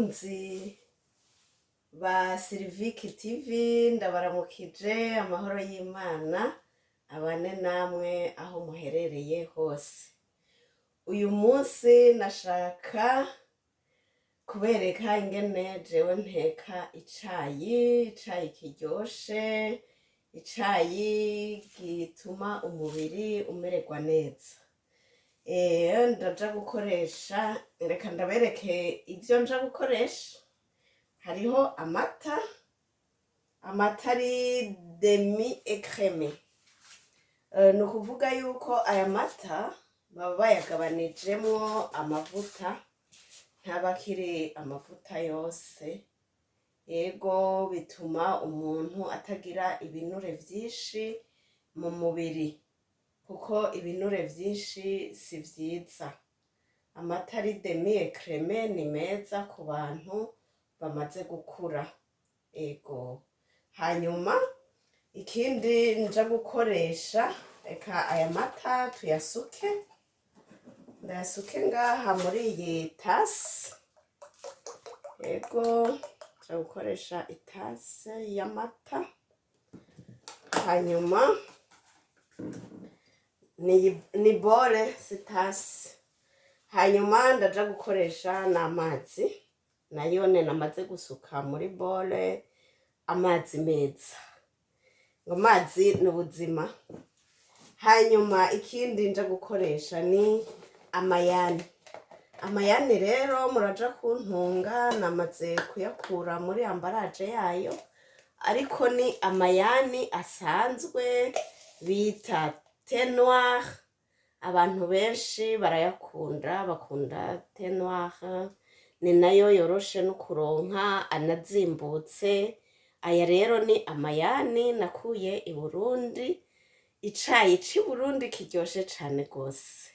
Bakunzi ba Siliviki TV, ndabaramukije. Amahoro y'Imana abane namwe aho muherereye hose. Uyu munsi nashaka kubereka ingene jewe nteka icayi, icayi kiryoshe, icayi gituma umubiri umererwa neza. Ndaja gukoresha, reka ndabereke ivyo nja gukoresha. Hariho amata, amata ari demi écrémé. Ni ukuvuga yuko aya mata baba bayagabanijemwo amavuta, ntaba akiri amavuta yose. Yego, bituma umuntu atagira ibinure vyinshi mu mubiri, kuko ibinure vyinshi si vyiza. Amata ari demi écrémé ni meza ku bantu bamaze gukura. Ego, hanyuma ikindi nja gukoresha, reka aya mata tuyasuke, ndayasuke ngaha muri iyi tasi. Ego, nja gukoresha itasi y'amata. Hanyuma ni bol, si tasi. Hanyuma ndaja gukoresha n'amazi, nayone namaze gusuka muri bol, amazi meza, ngo amazi ni ubuzima. Hanyuma ikindi nja gukoresha ni amayani. Amayani rero muraja kuntunga, namaze kuyakura muri emballage yayo, ariko ni amayani asanzwe bita thé noir. Abantu benshi barayakunda, bakunda thé noir, ni nayo yoroshe no kuronka, anazimbutse. Aya rero ni amayani nakuye i Burundi. Icayi c'i Burundi kiryoshe cane gose.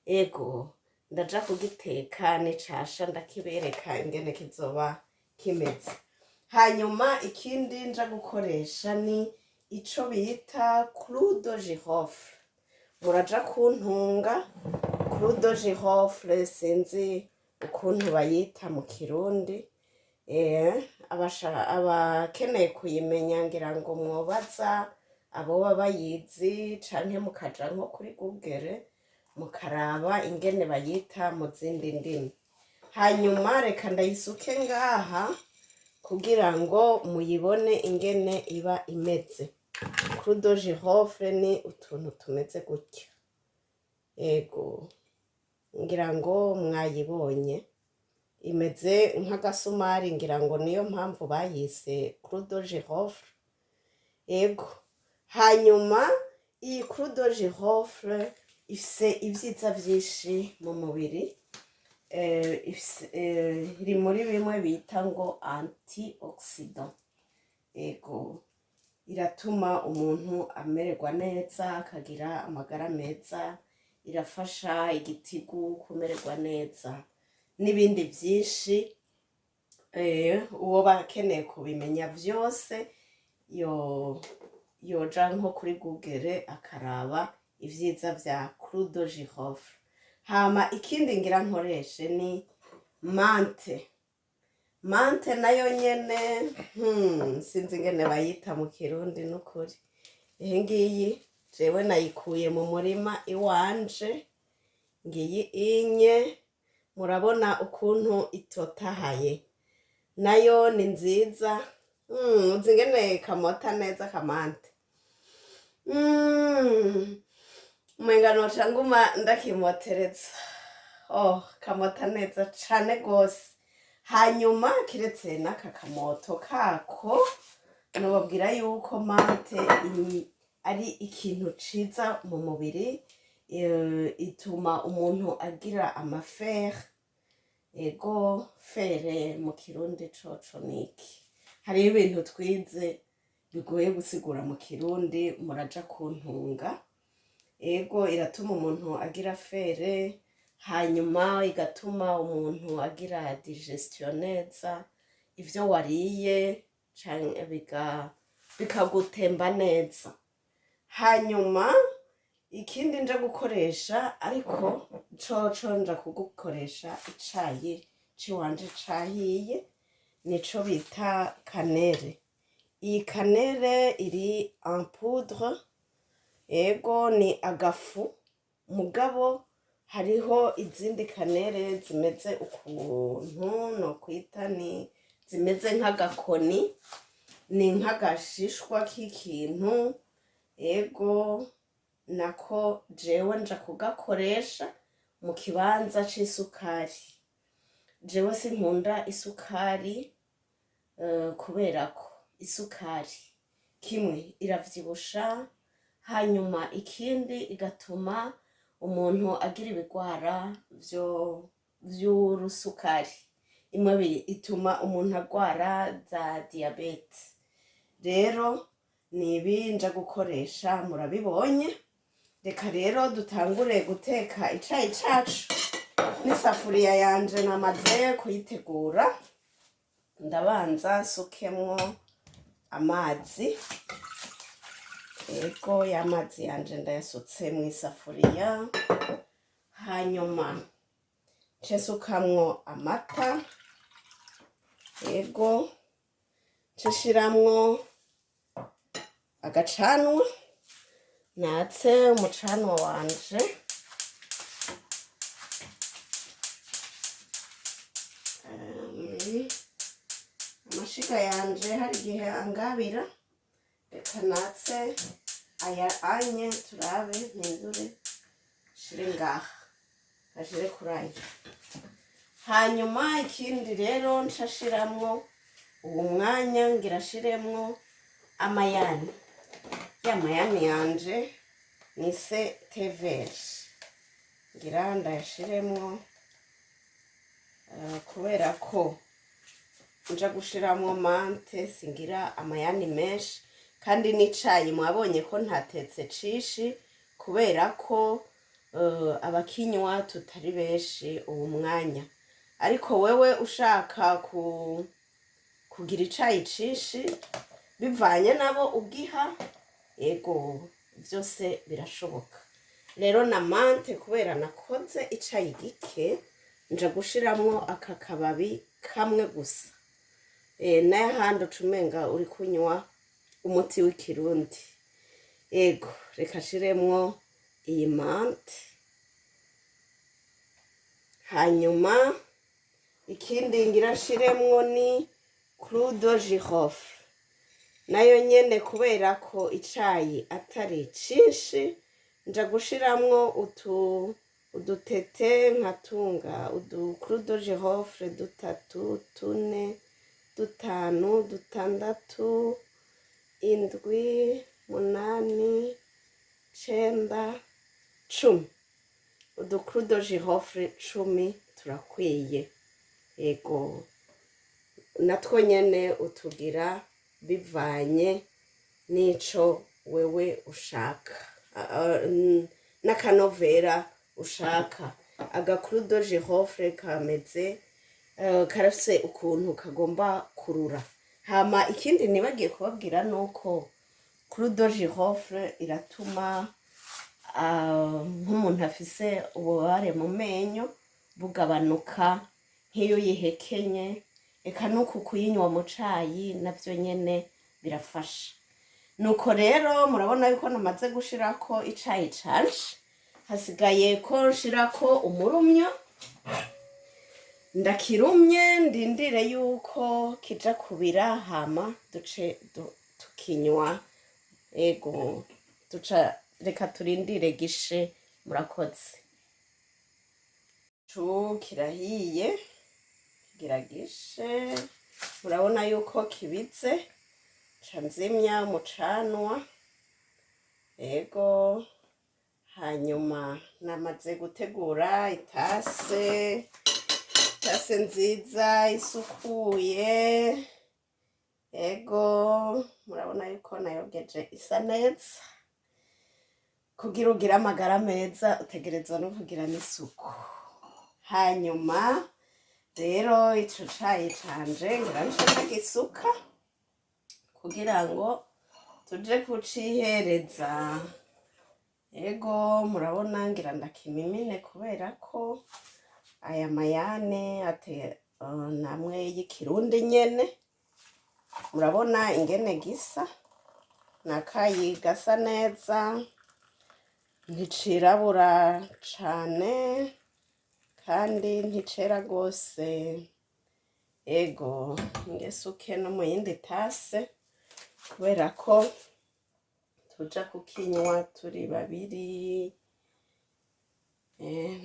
Ego, ndaja kugiteka, nicasha ndakibereka ingene kizoba kimeze. Hanyuma ikindi nja gukoresha ni ico bita clou de girofle. Muraja kuntunga, clou de girofle sinzi ukuntu bayita mu Kirundi. Abakeneye kuyimenya ngira ngo mwobaza aboba bayizi, canke mukaja nko kuri Google mukaraba ingene bayita mu zindi ndimi. Hanyuma reka ndayisuke ngaha kugira ngo muyibone ingene iba imeze. Clou de girofle ni utuntu tumeze gutya. Ego, ngira ngo mwayibonye, imeze nk'agasumari, ngira ngo niyo mpamvu bayise clou de girofle. Ego, hanyuma iyi clou de girofle ifise ivyiza vyinshi mu mubiri. Iri muri bimwe bita ngo antioxydant. Ego, iratuma umuntu amererwa neza, akagira amagara meza, irafasha igitigu kumererwa neza n'ibindi vyinshi. Uwoba akeneye kubimenya vyose yo yoja nko kuri Google akaraba ivyiza vya clou de girofle. Hama ikindi ngira nkoreshe ni menthe. Menthe nayo nyene, sinzi ingene bayita mu Kirundi n'ukuri. Iyi ngiyi jewe nayikuye mu murima iwanje, ngiyi inye, murabona ukuntu itotahaye, nayo ni nziza. Uzi ingene kamota neza ka menthe? Umenga noca nguma ndakimotereza. Oh, kamota neza cane gose. Hanyuma kiretse n'aka kamoto kako, nobabwira yuko menthe ari ikintu ciza mu mubiri. Ituma umuntu agira ama fer. Ego, fer mu Kirundi coco niki? Hariho ibintu twize bigoye gusigura mu Kirundi, muraja kuntunga. Ego, iratuma umuntu agira fer, hanyuma igatuma umuntu agira digestion neza, ivyo wariye canke bikagutemba neza. Hanyuma ikindi nja gukoresha, ariko coco nja kugukoresha icayi. Ciwanje cahiye, nico bita cannelle. Iyi cannelle iri en poudre, ego, ni agafu, mugabo hariho izindi cannelle zimeze ukuntu nokwita ni zimeze nk'agakoni, ni nk'agashishwa k'ikintu. Ego, nako jewe nja kugakoresha mu kibanza c'isukari. Jewe sinkunda isukari, kubera ko isukari kimwe iravyibusha, hanyuma ikindi igatuma umuntu agira ibigwara vyo vy'urusukari, imwe ituma umuntu agwara za diyabete. Rero ni ibi nja gukoresha, murabibonye. Reka rero dutangure guteka icayi cacu. N'isafuriya yanje namaze kuyitegura. Ndabanza nsukemwo amazi. Ego, y'amazi yanje ndayasutse mu isafuriya, hanyuma nce nsukamwo amata. Ego, nce nshiramwo agacanwa, natse umucanwa wanje. Amashiga yanje hari igihe angabira. Reka natse aya anye, turabe, mpindure nshire ngaha, ashire kuri aya. Hanyuma ikindi rero nca nshiramwo uwo mwanya, ngira nshiremwo amayani, ya mayani yanje nise thé vert, ngira ndayashiremwo, kubera ko nja gushiramwo menthe, singira amayani menshi. Kandi n'icayi mwabonye ko ntatetse cishi, kubera ko abakinywa tutari benshi uwu mwanya. Ariko wewe ushaka kugira icayi cinshi bivanye nabo ugiha, ego, vyose birashoboka. Rero na menthe, kubera nakoze icayi gike, nja gushiramwo aka kababi kamwe gusa, n'ayahandi uca umenga uri kunywa umuti w'ikirundi. Ego, reka nshiremwo iyi menthe. Hanyuma ikindi ngira nshiremwo ni clou de girofle, nayo nyene kubera ko icayi atari cinshi, nja gushiramwo utu udutete nkatunga udu clou de girofle dutatu, tune, dutanu, dutandatu, indwi, munani, cenda, 10. Udu clou de girofle 10 turakwiye. Ego, natwo nyene utugira bivanye n'ico wewe ushaka n'akanovera ushaka. Aga clou de girofle kameze, karafise ukuntu kagomba kurura. Hama ikindi nibagiye kubabwira nuko clou de girofle iratuma nk'umuntu afise ububabare mu menyo bugabanuka, nk'iyo uyihekenye. Eka nuku kuyinywa mu cayi navyo nyene birafasha. Nuko rero murabona yuko namaze gushirako icayi canje, hasigaye ko nshirako umurumyo. Ndakirumye, ndindire yuko kija kubira, hama duce tukinywa. Ego, duca reka turindire gishe. Murakoze. Cu kirahiye, kigira gishe, murabona yuko kibize. Ca nzimya umucanwa. Ego, hanyuma namaze gutegura itase, itase nziza isukuye. Ego, murabona yuko nayogeje, isa neza. Kugira ugire amagara meza utegerezwa no kugira n'isuku. Hanyuma rero ico cayi canje ngira nce ndagisuka kugira ngo tuje kucihereza. Ego, murabona ngira ndakimimine, kubera ko aya mayane ate Namwe y'ikirundi nyene. Murabona ingene gisa, nakayi gasa neza, nticirabura cane kandi nticera rwose. Ego, ngesuke no mu yindi tasse kubera ko tuja kukinywa turi babiri.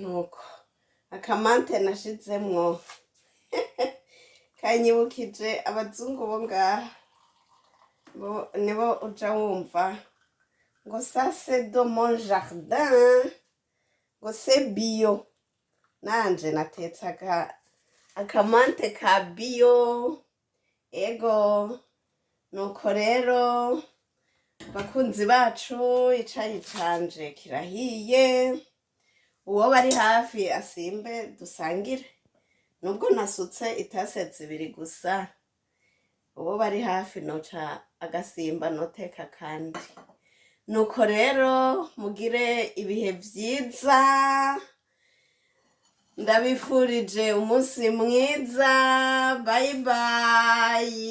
Nuko akamante nashizemwo kanyibukije abazungu bo ngaha. Bo nibo uja wumva ngo "Ça, c'est de mon jardin", ngo "C'est bio". Nanje natetse akamante ka bio. Ego, nuko rero bakunzi bacu, icayi canje kirahiye. Uwo bari hafi asimbe dusangire, nubwo nasutse itasse zibiri gusa. Uwo bari hafi noca agasimba noteka. Kandi nuko rero mugire ibihe vyiza, ndabifurije umunsi mwiza. Bye bye.